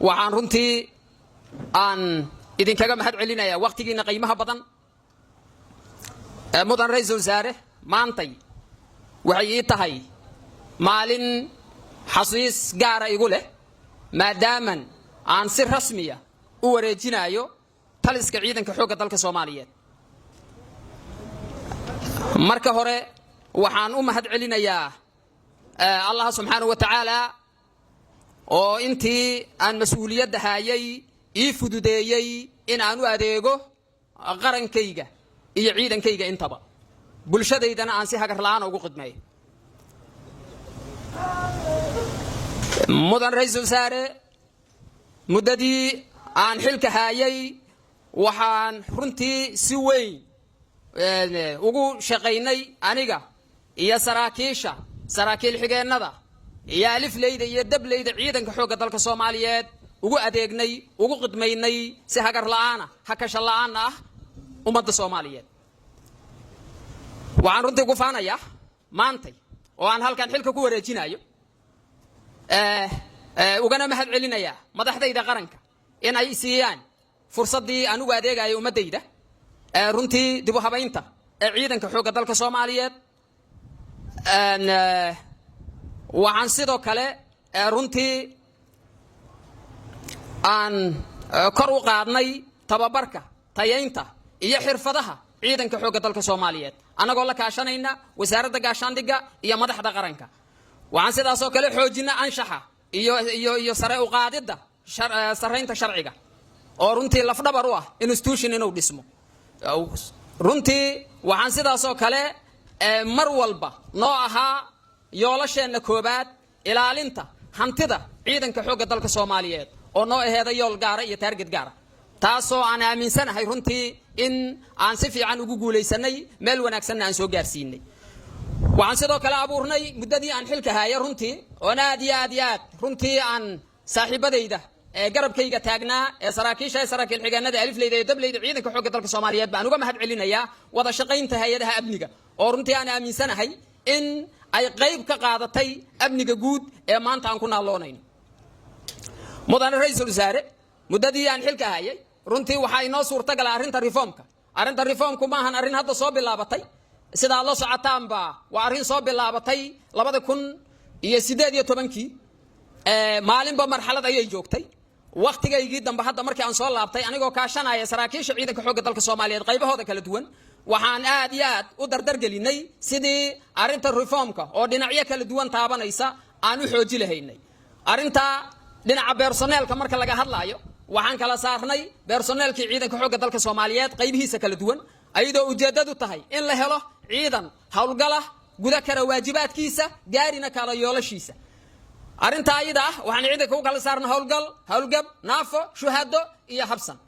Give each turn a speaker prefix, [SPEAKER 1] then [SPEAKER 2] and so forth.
[SPEAKER 1] Waxaan runtii aan idinkaga mahad celinayaa wakhtigiina qiimaha badan. Mudan Ra-iisul Wasaare, maantay waxay ii tahay maalin xasuus gaara igu leh, maadaaman aan si rasmiya u wareejinayo taliska Ciidanka Xoogga Dalka Soomaaliyeed. Marka hore waxaan u mahad celinayaa Allah subxaanahu wa tacaala oo intii aan mas-uuliyadda haayay ii fududeeyey in aan u adeego qarankayga iyo ciidankayga intaba, bulshadaydana aan si hagar la'aan ugu qidmeeyo. Mudan Ra-iisul Wasaare, muddadii aan xilka haayay waxaan runtii si weyn ugu shaqaynay, aniga iyo saraakiisha, saraakiil xigeennada iyo alifleyda iyo dableyda Ciidanka Xoogga Dalka Soomaaliyeed, ugu adeegnay, ugu qidmaynay si hagar la'aana, hakasha la'aana ah ummadda Soomaaliyeed. Waxaan runtii ku faanayaa maantay oo aan halkan xilka ku wareejinayo, ugana mahad celinayaa madaxdayda qaranka in ay siiyaan fursaddii aan ugu adeegayo ummaddayda, runtii dib u habaynta ee Ciidanka Xoogga Dalka Soomaaliyeed. Waxaan sidoo kale runtii aan kor u qaadnay tababarka, tayaynta iyo xirfadaha Ciidanka Xoogga Dalka Soomaaliyeed, annagoo la kaashanayna Wasaaradda Gaashaandhigga iyo madaxda qaranka. Waxaan sidaasoo kale xoojina anshaxa iyo sare u qaadidda sarraynta sharciga, oo runtii lafdhabar u ah institution inuu dhismo. Runtii waxaan sidaasoo kale mar walba noo ahaa yoolasheenna koobaad ilaalinta hantida Ciidanka Xoogga Dalka Soomaaliyeed, oo noo aheeda yool gaara iyo target gaara, taasoo aan aaminsanahay runtii in aan si fiican ugu guulaysanay, meel wanaagsanna aan soo gaarsiinay. Waxaan sidoo kale abuurnay muddadii aan xilka haaya runtii, oon aad iyo aad iyo aad runtii aan saaxiibadayda ee garabkayga taagnaa ee saraakiisha ee saraakiil xigeenada, alifleyda iyo dableyda Ciidanka Xoogga Dalka Soomaaliyeed baan uga mahad celinayaa wada shaqaynta hay-adaha amniga, oo runtii aan aaminsanahay in ay qayb ka qaadatay amniga guud ee maanta aan ku naaloonayno. Mudane Ra-iisul Wasaare, muddadii aan xilka hayay runtii waxaa inoo suurtagala arrinta reformka. Arrinta reformku maahan arrin hadda soo bilaabatay. Sidaad la socotaanba, waa arrin soo bilaabatay 2018-kii. Maalinba marxalad ayay joogtay. Wakhtigaygii dambe hadda markii aan soo laabtay, anigoo kaashanaya saraakiisha Ciidanka Xoogga Dalka Soomaaliyeed qaybahooda kala duwan, waxaan aad iyo aad u dardargelinay sidii arrinta reformka oo dhinacyo kala duwan taabanaysa aan u xooji lahaynay. Arrinta dhinaca personnelka marka laga hadlaayo, waxaan kala saarnay personnelkii Ciidanka Xoogga Dalka Soomaaliyeed qaybihiisa kala duwan, ayadoo ujeeddadu tahay in la helo ciidan howlgalah, guda kara waajibaadkiisa, gaarina kala yoolashiisa. Arrintaa ayada ah waxaan ciidanka u kala saarnay howlgal, howlgab, naafo, shuhado iyo habsan.